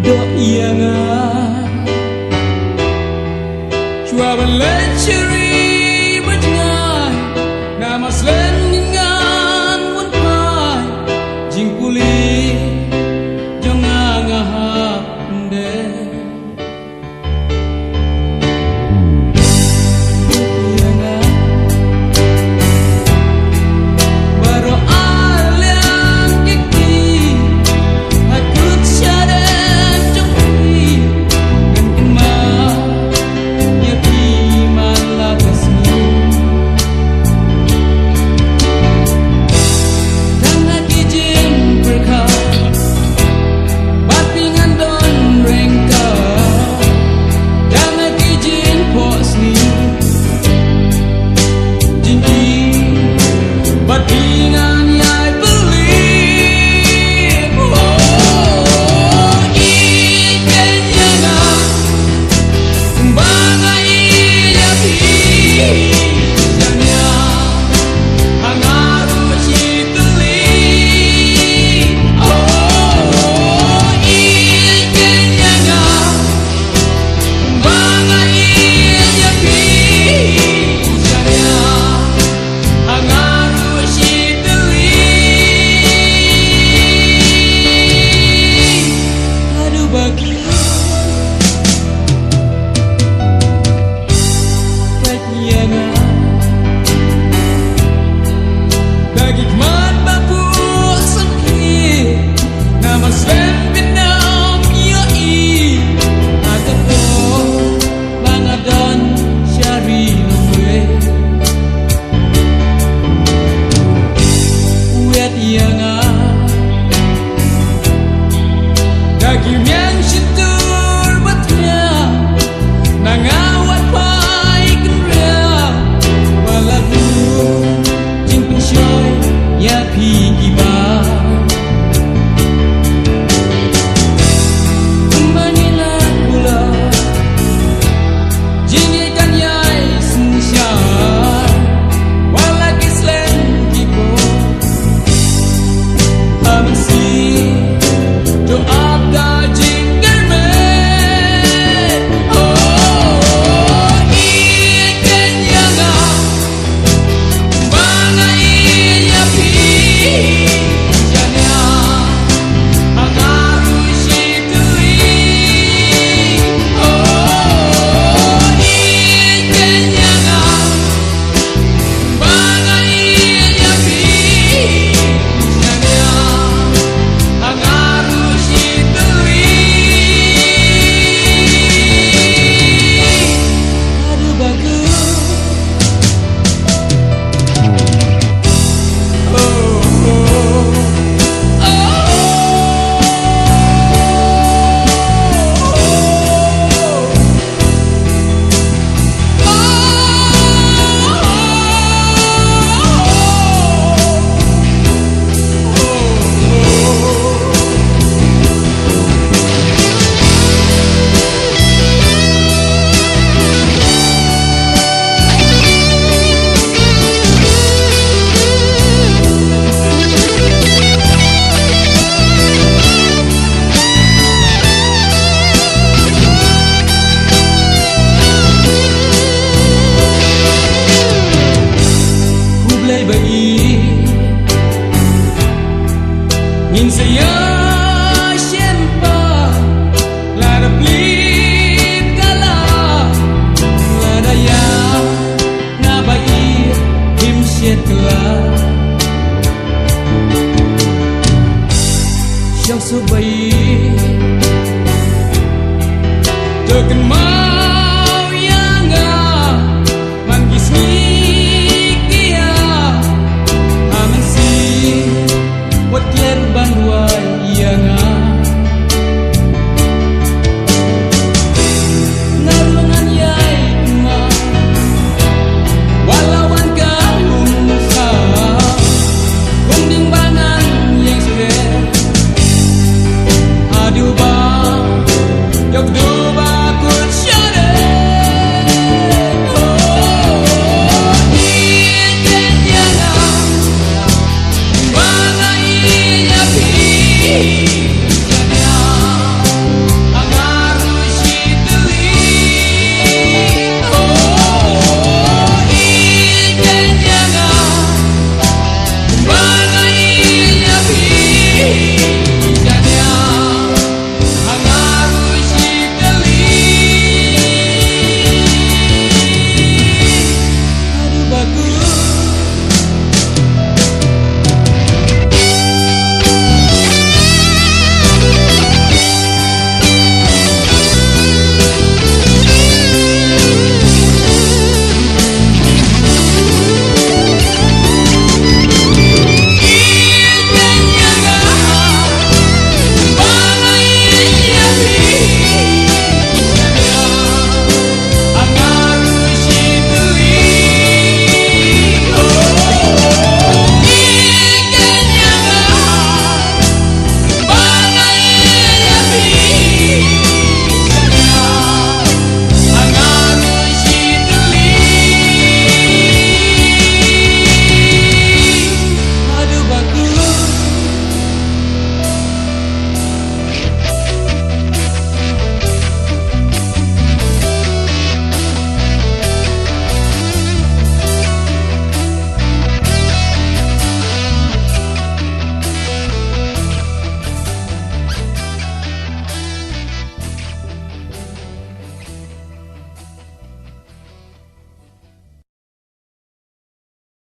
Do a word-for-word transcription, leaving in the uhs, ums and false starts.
Ïa nga. Shuwa ban leit shari bad nga, nga ma slem ngan wan phai. Jingpule jong nga nga hap ynde. Bad phi ngan don ryngkat, da na ki jingphohsniew, jingim, bad phi ngan ïai pynlip. Oh, ïeit kein ïa nga, ba nga ïeit ïa phi, ïa nga. Peit ïa nga da ki khmat ba pur samrkhie, namar slem bynta ïa i. Hato ba nga don sha ri nongwei. Wad ïa nga da ki miang shintur ba thiah, na nga wat phai kynriah, ba la buh jingpynshoi ïa phi ki bah. Kumba ngi la buh la jingïeit kan ïai synshar, wat la ki slem ki pop. Khublei ba ïeit, ngin sa ïashem pat, lada plie ka la, lada ïa nga ba ïeit, ngim shet kylla. Shong suk ba ïeit, to kynmaw